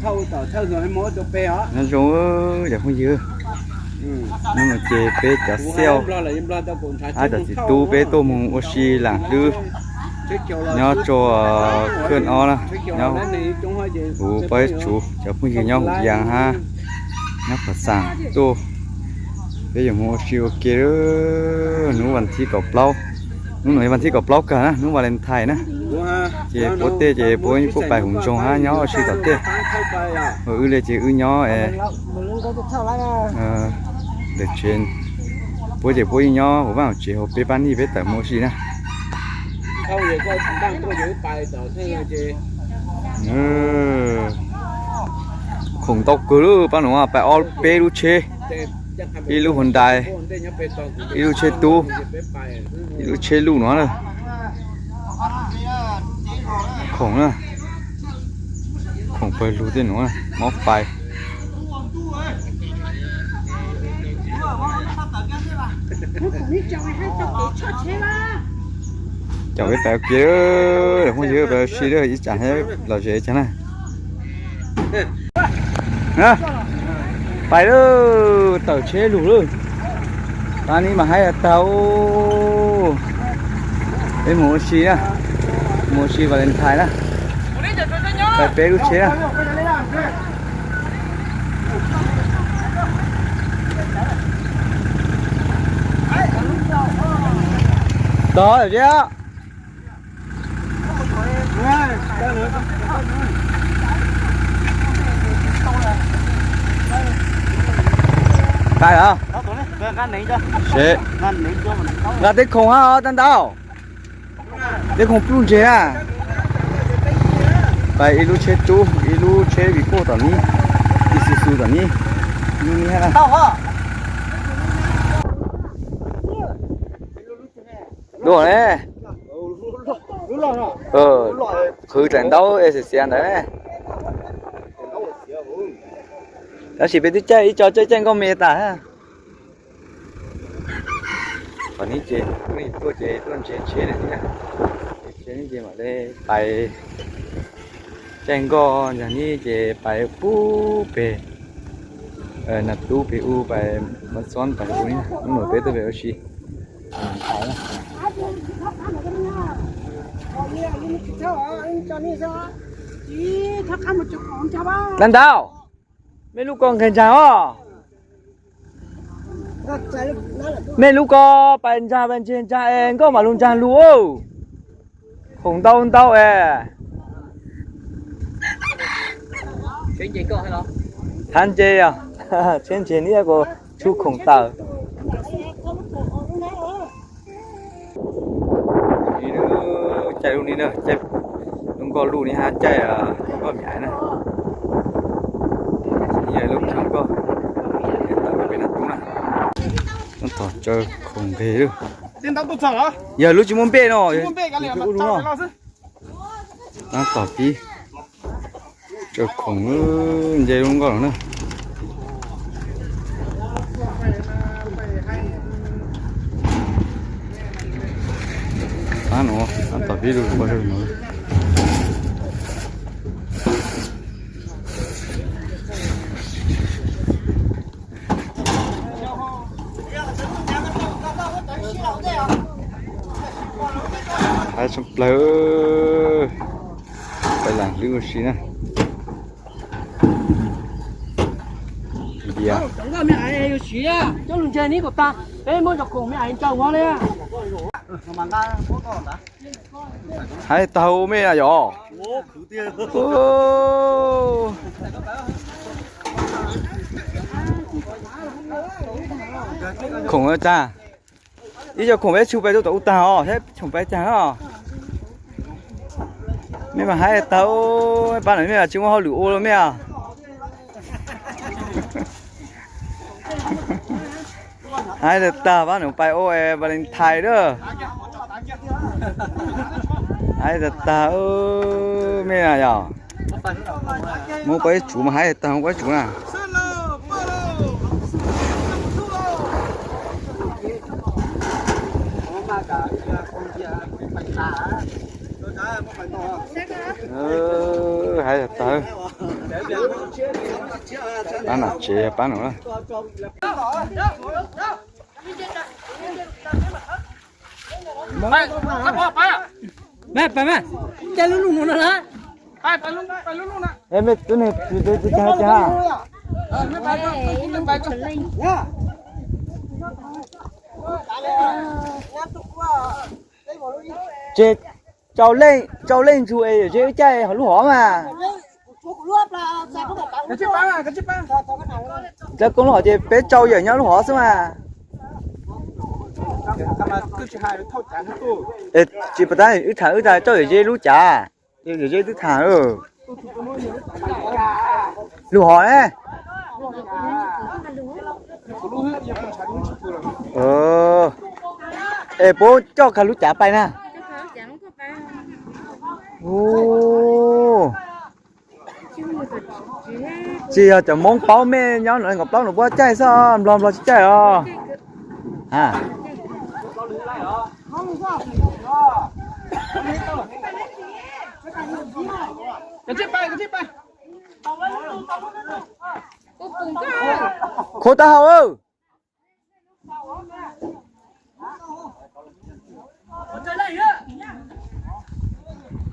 Nyob zoo cov phooj ywg, hnub no ces peb cov xiaj, cov txiv tub peb tuaj mus ua si lam hlwb nyob rau Khwj Ob na, nyob huv Paj Ib Tsuv, cov phooj ywg nyob huv Yas hab nyob Phav Xaam tuaj, peb yuav mus ua si ua ke. Hnub vas thib kaum plaub, hnub no yog vas thib kaum plaub kawg na, hnub Valentine na. Ces puab tej ces puab kuj pais huv nroog hab nyob ua si tom tej. Ua wb li ces wb nyob es ntawm tsev, puab ces puab yeej nyob huv vaj huv tsev, hos peb pab nij peb tawm mus ua si na. Khoom ntau kawg lawm, pab nuav pais ob peb lub tsheb, ib lub Hyundai, ib lub tsheb tub, ib lub tsheb luj nuav na. Khoom na, khoom pawg lug tej nuav, mob pais. Caum peb pais ua ke, phooj ywg, pais ua si lawm ib tsam lom zem caag na. Pais lawm, tawm tsheb lug lawm. Pab nij mas haib tag. Peb mus ua si na, mus ua si Valentine na. Pais peb lub tsheb na. Tog thiab. Qab los? Nqa tej khoom hab tag ntau. Tej khoom pluj ntseg na. Pais ib lub tsheb tub, ib lub tsheb Vigo tom nib, Isuzu tom nib, lub nib hab na. Dua ne. Qhwv dlaim ntaub es xiav ntawd ne. Tab sis peb twb caij ib co caij caij nkoj me tas. Qhov nib ces tuaj ces tuaj ntsia tsheb na, ces mam li pais caij nkoj ntag nib ces pais pub pem Nas Tub pem u, pais Mab Xob pais u, hnub no peb tuaj pem ua si. Dab ntau, mej lub ko nqeg ntsaag os. Mej lub ko pais ntsaag pais ntsaag es nkoj mam lug ntsaag lug. Khoom ntau ntau es. Tsheb nce os, tsheb nce nib kuas tshuj khoom tawm. Caij lub nib na, caij lub nkoj luj nib hab caij nkoj me aiv na. Nib lub nkoj, tawm pem Nas Tub na. Tab tom tsaws khoom nqeg lawm. Yog lub tsis muaj npe no, yog lub no. Tab tom pib tsaws khoom nce lub nkoj los na. Tab no tab tom pib lug pawg lug no. Haib tshaj plawg, peb lam hlwb ua si na. Haib tag mej na yom. Khoom tag, ib co khoom peb tshub pais rau tom u tag os, thiab khoom pais tag os. Mej mas haib tag, pab no mej mas tsis muaj hauj lwm ua lawm mej. Haib tag, pab no pais ua Valentine lawm. Haib tag, mej na yom. Muab pab ib tsuv mas haib tag, muab pab ib tsuv na. Hais tawv. Pab nom tsev pab nom. Mej, pab mej, caij lub lug no na. Mej tub ne, caij ha. Ces tsau leej, tsau leej ntxug es yawm zeb wb caij hauv lub hov mas. Txawv koob lub hov ces peb tsau yawm nyob lub hov xwb mas. Tsis pas tab wb tham wb tas tsau yawm zeb lub cav, yawm zeb twb tham lub hov ne. Es puab coj kag lub cav pais na. Tsis yog cov Moob paub mej nyob no nkaum plaub no puab caij xwb, Nplog Nplog tsis caij os. Khuv taub hau.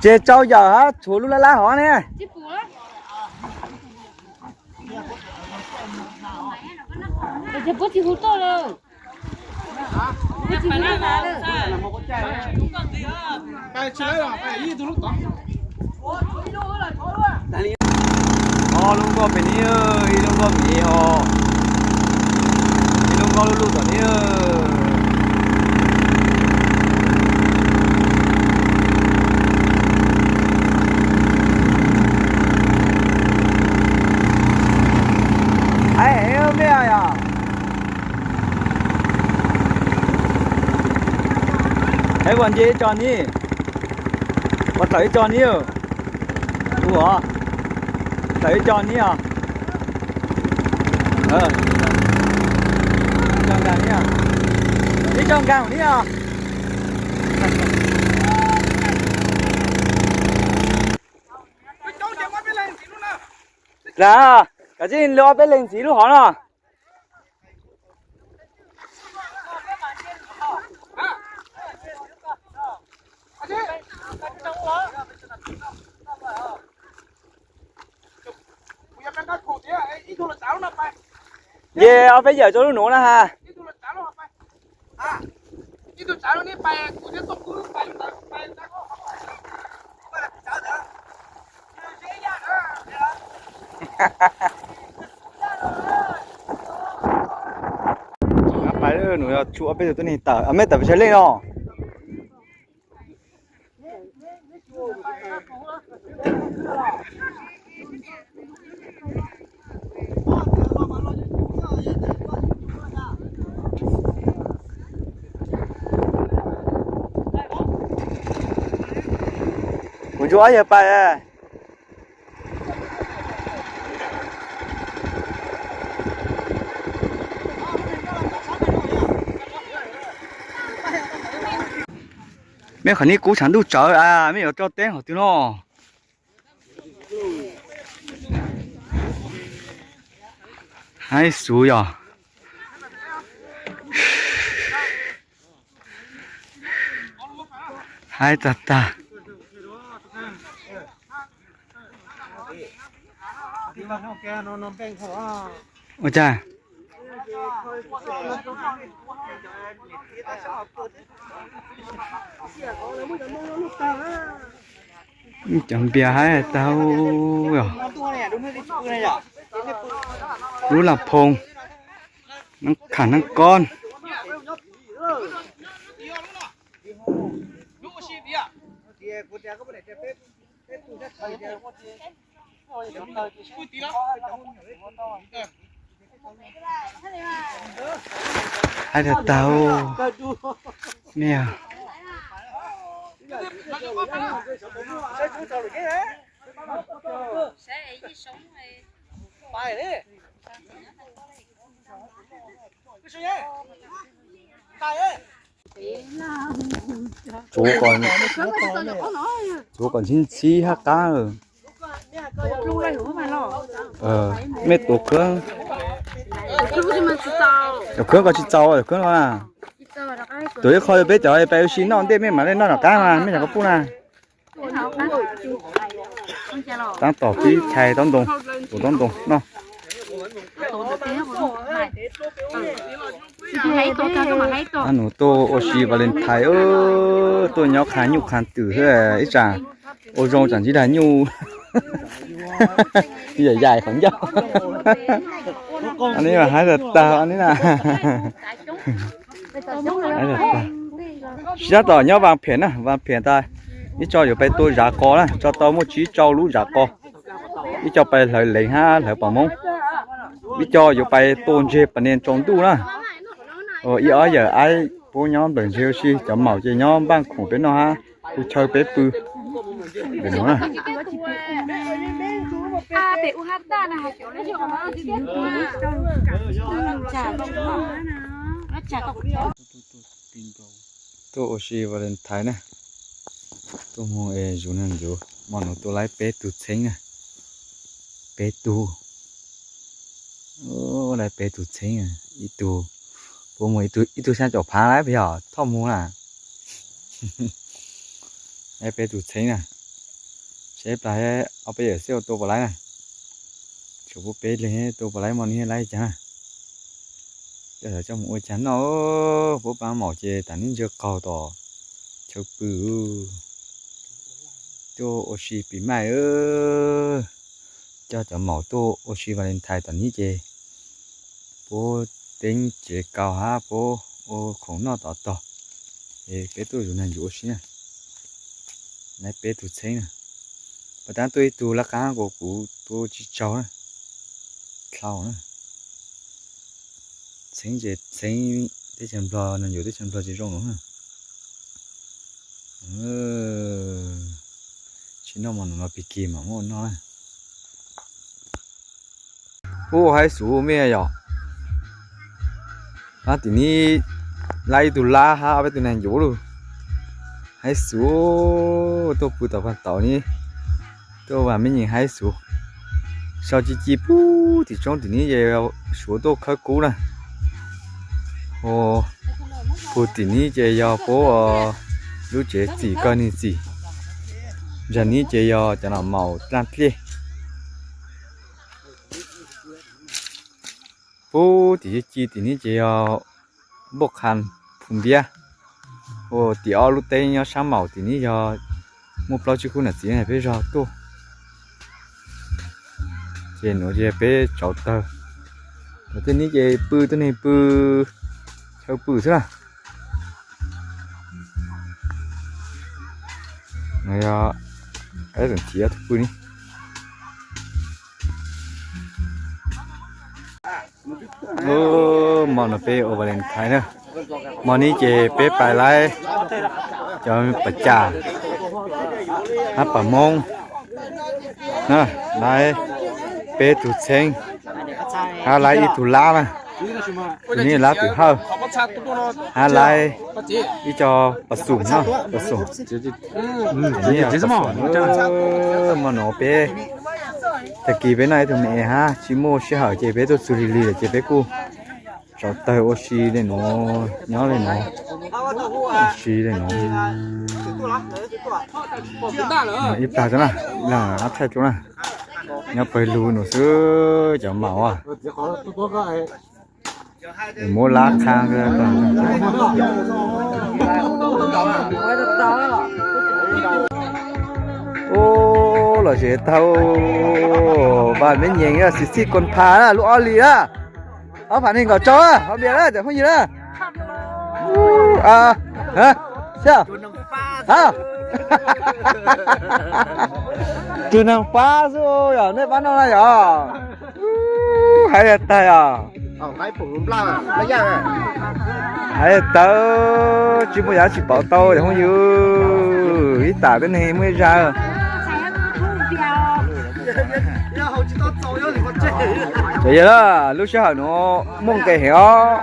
Ces tsau yawm hab tshuav lub lab lab hov ne. Ob lub nkoj pem ni, ib lub nkoj pem ni os, ib lub nkoj lub lub tom ni. Hais heev mej yom. Hais ua nce ib co ni, ua tawm ib co ni, ua tawm ib co ni os. Ib co nkaag ni os. Lam, kav tsij lug ob peb leeg ntxiv lub hov no. Nce ob peb yawm rau lub nuav na has. Pais nuav yog tshuav peb tug tuab neeg tawm, mej tawm pes tsawg leej no. Kuv ntsuag ob yawg pais. Mej qhov ni kub tshav ntuj tsawv, mej yuav tso teb qhov twg no? Haib xuv yog. Haib tag tag. Ua cas? Cov npias haib tag. Lub lam phoo, neeb kham neeb kob. Haib tag tag. Tsuv ko. Tuav kom ntxhib ntxhib hab qab. Mej tuav khwb, tuav khwb koj tsis txaus, tuav khwb no na. Tuav ib qho rau peb cov pais ua si noj ntej mej mam li noj tom qab mas mej cov koj pub na. Tab tom pib chais taub ntoo, tuav taub ntoo noj. Nus tuaj ua si Valentine, tuaj nyob qha nyuj qha twm xwb ib tsam ua zoo tsam ntsib dag nyuj. Yam yam qhov ncauj. Haib tag tag li na. Sab tom nyob Vaj Phem na, Vaj Phem tas ib co yuav pais tua zam qos na, tso tau muaj tsib rau lub zam qos. Ib co pais hlawv leev hab hlawv pos moob. Ib co yuav pais tua ntseg pas nias tsaus ntuj na. Ib ob yawm aib puab nyob nplawm ntseg ua si, cov maum ces nyob npaj khoom peb noj hab hu chaw peb pw. Tuaj ua si Valentine na, tuaj moog es zuv neeg ncuv, mo nuav tuaj laib peb tug txheeb na, peb tug, laib peb tug txheeb, ib tug, puab muag ib tug xyaa caum phaav lawm puas yog, thoj mus na. Laib peb tug txheeb na, seb plag ob peb yawm xwb ua tua puas laib na. Tshuav puab peb leeg tua puas laib, mo nwg laib caag na. Coj coj mus ua caag noj, puab paab maum ces tas nib ntsawg qaug tom chaw pw. Tuaj ua si pis maij, coj cov maum tuaj ua si Valentine tom nib ces puab teeb tsev kaus hab puab ua khoom noj tom tog. Es peb tuaj zuv neeg ncuv ua si na, laib peb tug txheeb na. Puas tab tuaj ib tug laj qaab kuas kuv tua tsis tsaug na, dlhau na. Txheeb ces txheeb teb chaws Nplog, neeg ncuv teb chaws Nplog ces zoo nuav na. Tsis noj mov nuav no pig kig mam muab ua noj na. Ub, haib xuv mej yog. Tim nib laib ib tug lab hab ob peb tug neeg ncuv lug. Haib xuv, tuaj pw tom pag tauv nib, tuaj vas mej nyeem haib xuv. Sau ci ci puag tim tsoob tim nib ces suav tuaj khawb kub na. Puag tim nib ces yog puab lub tsev txim kawg nwg txim. Ntag nib ces yog cov nom maum dlaaj dlej. Puag tim ci ci tim nib ces yog npuaj qha phu npiab. Ua tim ob lub teb nyob saab maum tim nib yog muaj plaub tsib khub nam txiv peb zog tuaj. Ces nuav ces peb tsauv tawg. Tej nib ces pw, tuab neeg pw, chaw pw xwb na. Txiv pw ni. Mo no peb ua Valentine na. Mo nib ces peb pais laib cov pas cas hab pas moob, laib peb tug txheeb, hab laib ib tug lab na, tus nib lab tus hawj, hab laib ib co pas xum na, pas xum. Mo no peb tag kis peb noj ib tug me es hab tsis muaj sij hawm ces peb tuaj txug lig lig lawm ces peb kuj tsauv tawg ua si le nuav, nyob le nuav, ua si le nuav. Ib plag na, ib plag na, nyob pawg lug nuav xwb cov maum. Muab lab qha. Ub, lom zem tag, vas meb nyeem xim xij koos phav na, lub ob li na. Ob phav neeg nkaum rau, ob npias na cov phooj ywg na. Tug neeg pab xwb yog nej pab noj na yog. Hais tag os. Hais tawv tsis muaj yam tsis pauv tau cov phooj ywg. Ib tam tib neeg muaj ib zag. Cov yawg, lub sij hawm nuav muaj nqis heev os.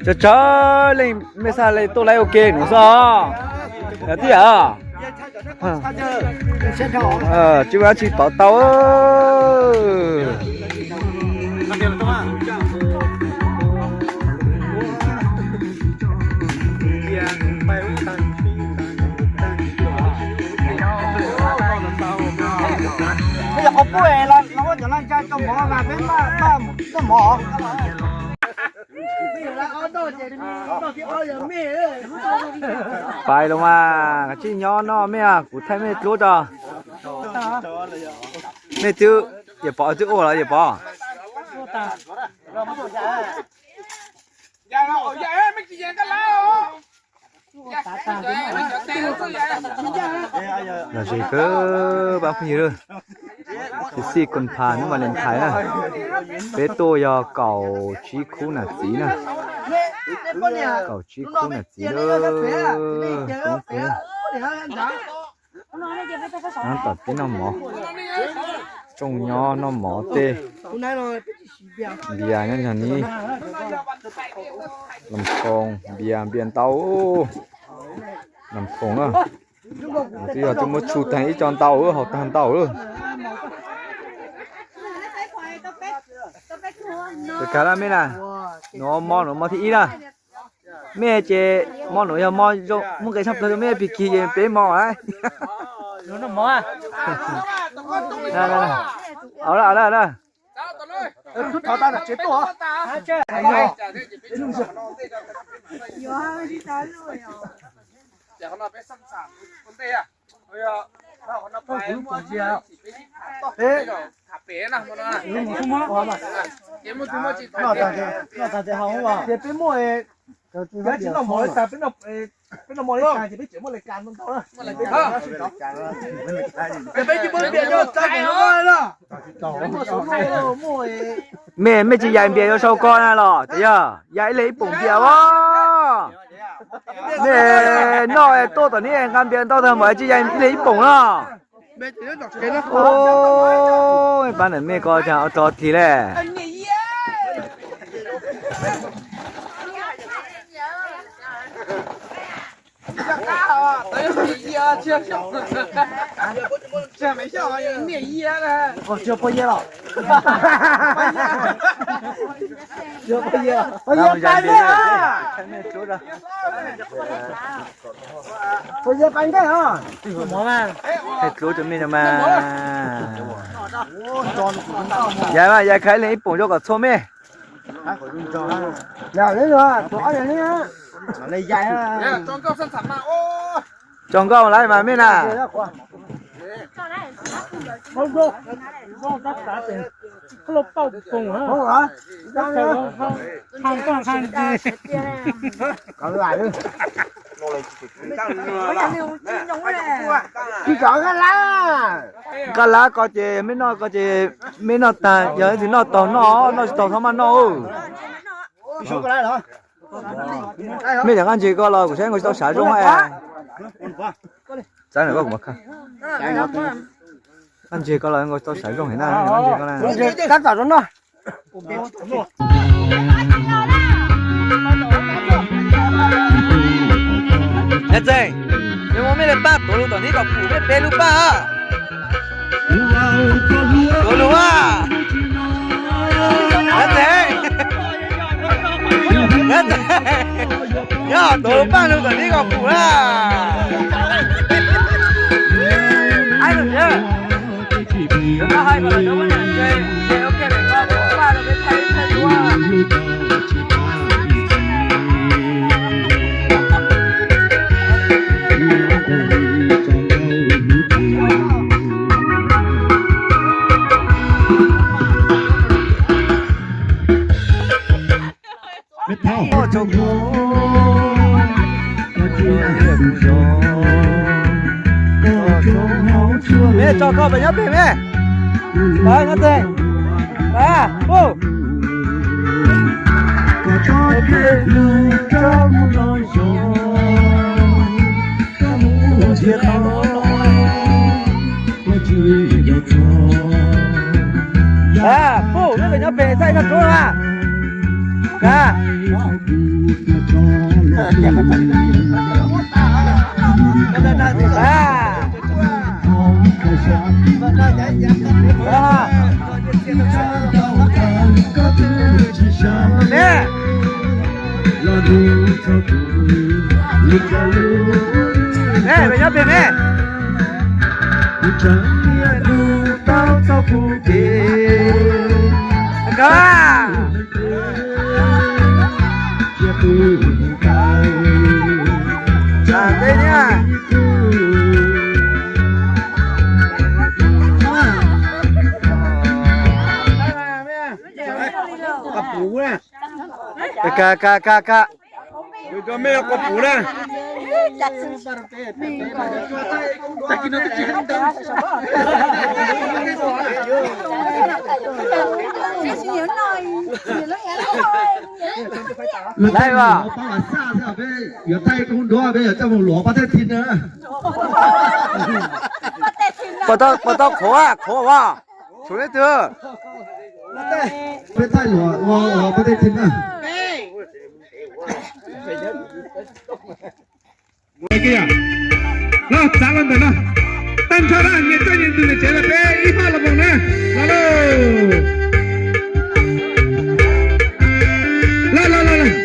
Tsawg tsawg leej mej xav le tuaj laib ua ke nuav xwb os. Yog tib yam. Tsis muaj dab tsi pauv tau. Pais los mas, kav tsij nyob noj mej, kuv thaij mej dluab tso. Mej twb, Yawm Pov twb ua los Yawm Pov? Lom zem kawg pab phooj ywg, xiv xij koos phas hnub Valentine na, peb tuaj yog kaum tsib khub nam txiv na, kaum tsib khub nam txiv lawm. Nyob tom teb noj mov, tsooj nyob noj mov tej, npias nyob yog ni, lam khoom npias npias ntau, lam khoom na, twb yog twb muab tsu tag ib co ntau, haus tag ntau lawm. Tus kav laj mej na, nuav mo nuav mo thib ib na. Mej ces mo nuav yog mo zoo muaj nqe tshaj plawg, mej pig kig ces peb mo lawm. Ces peb muaj, peb tsis noj mov li cas, peb noj mov li cas ces peb tseem muaj li cas ntau na. Ces peb tsis muaj npias nyob txaj no na. Mej, mej tsis yaim npias yuav sau ko na los ces yog yaim ib leeg ib poom npias as. Mej noj tuaj tom neb nqa npias ntau tag mas tsis yaim ib leeg ib poom na. Pab nam mej ko cas ua rog dlig le. Thaij dluab rau mej no mas. Yaim mas, yaim khav ib leeg ib poom zoo kom txhua mej. Tso nkauj lawm mas mej na. Nqaj lab ko ces mej noj ko ces mej noj tag, yog leej twg noj tau noj, noj tsis tau txhob maj noj. Mej cov nqaj ntseg ko los kuv saib nkaus tsis tau sav zoo. Nqaj ntseg ko los nkaus tsis tau sav zoo heev na. Nab Txeeg, yuav muab mej li paj tuav lug tom neb kom pum mej peb lub paj. Tuav lug a. Nab Txeeg, Nab Txeeg, yog tuav lug paj lug tom neb kom pum na. Mej tso koj pes nyob pem mej. Pab nyob teg. Pab, u. Pab, pum, mej pes nyob pem txhaj ib txhaj rub na. Pab. Pab. Los nug txog kuv, nyob pem me. Kuv tseem niaj hnub tau txog kuv ces, cia kuv mus tau. Ka, ka, ka, ka. Lawv coj mus luav pab las xaj xwb, peb yuav thaij koob nruab, peb yuav coj mus luav pab tej thi na. Puas tau qhuav, qhuav as? Tshuav leej twg? Peb thaij luav ua pab tej thi na. Los txav los ntawm no, tag nrho na, nyias coj nyias tus niam tsev los peb ib haj los mus na. Los lauj. Los los los los. Los los los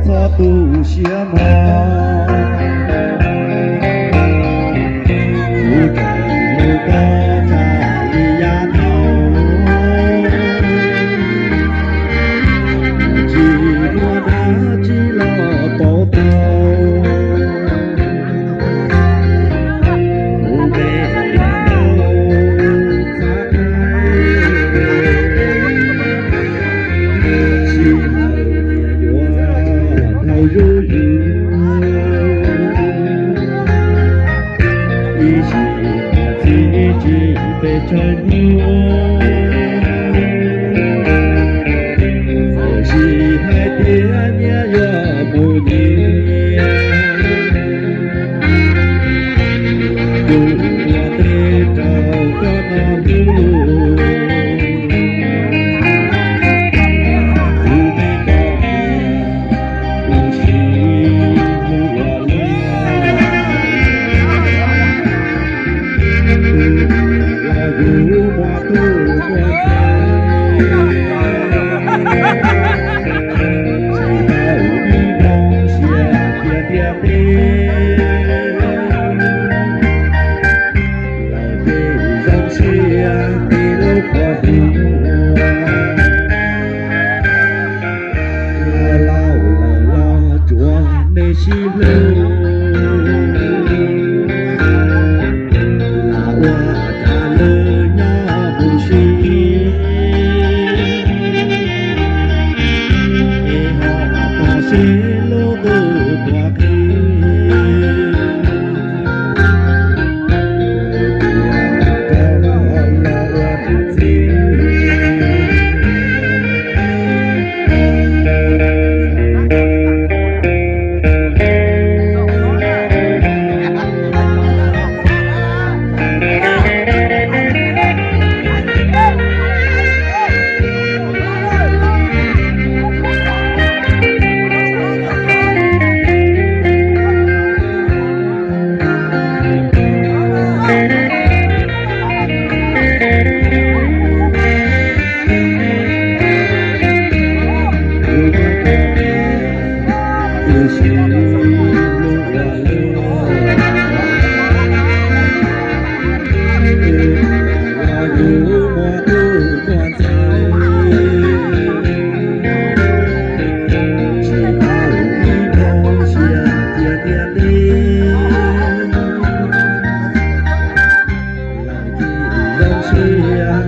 txhob tu siab mog, kuv tseem hlub koj tshaj li yav no, tsis muaj dab tsi los pauv tau. Kuv npe hu ua Txab Khaib, sij hawm tias yuav dhau zuj zus, ib sim niam txiv tsis pes tsawg hnub, txawm sis hais tias nyias yuav mus nyias, kuv ua ntej rau koj noj hnub. Kuv me koj niam, kuv sib hlub ua luaj, kuv los yug muaj tus muaj txiv, tsis tau ib hmos sia tiag tiag li. Lawv pheej zoo siab pib lub qhov hu ua, laus laus lawm los tsuav nej sib hlub, lam ua cas lawv nyob mus sib, es ho tos seb lub ntuj puas qhib. Zoo siab